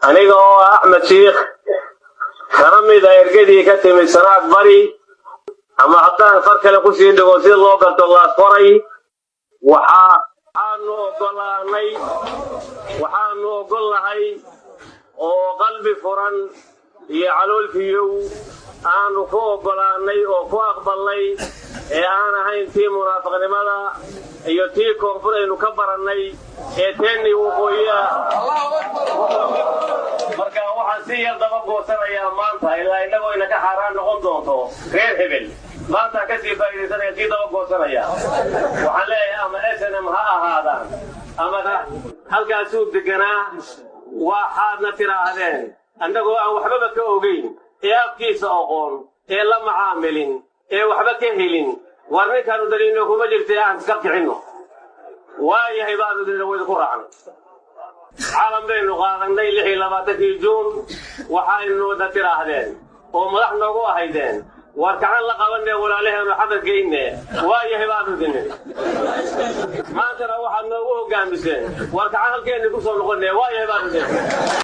Aniga oo ah Axmed Shiikh, kana mid a ergadii ka timid Sanaag Bari, ama haddaan far kale kusii dhigo si loo garto, Laasqoray, waxaanu oggolaanay, waxaanu ogolnahay oo qalbi furan iyo calool fiyow aanu ku oggolaanay oo ku aqbalnay, ee aan ahayn tii munaafiqnimada iyo tii koonfur aynu ka barannay ee teennii waqooyi ah. Marka waxaan si yar daba goosanayaa maanta, ilaa innagoo inaka xaaraan noqon doonto reer hebel, maantaan kasii faa'iidaysanaya, sii daba goosanaya. Waxaan leeyahay, ama SNM ha ahaadaan ama halkaasuu deganaa, waxaadna tidhaahdeen, annagoo aan waxbaba ka ogayn ee afkiisa oqoon ee la macaamilin ee waxba ka helin, war ninkaanu daliilno kuma jirta aan iska kicinno. Waayahay baanu dilna, waydu ku raacnay, calan baynu qaadannay 26-kii Juun. Waxaynu na tidhaahdeen oo madax noogu ahaydeen, war gacan la qabanee walaalaheenu xabad geyne. Waayahay baanu dinay. Maantana waxaad noogu hoggaamiseen, war gacan halkeenni ku soo noqonee. Waayahay baanu dinay.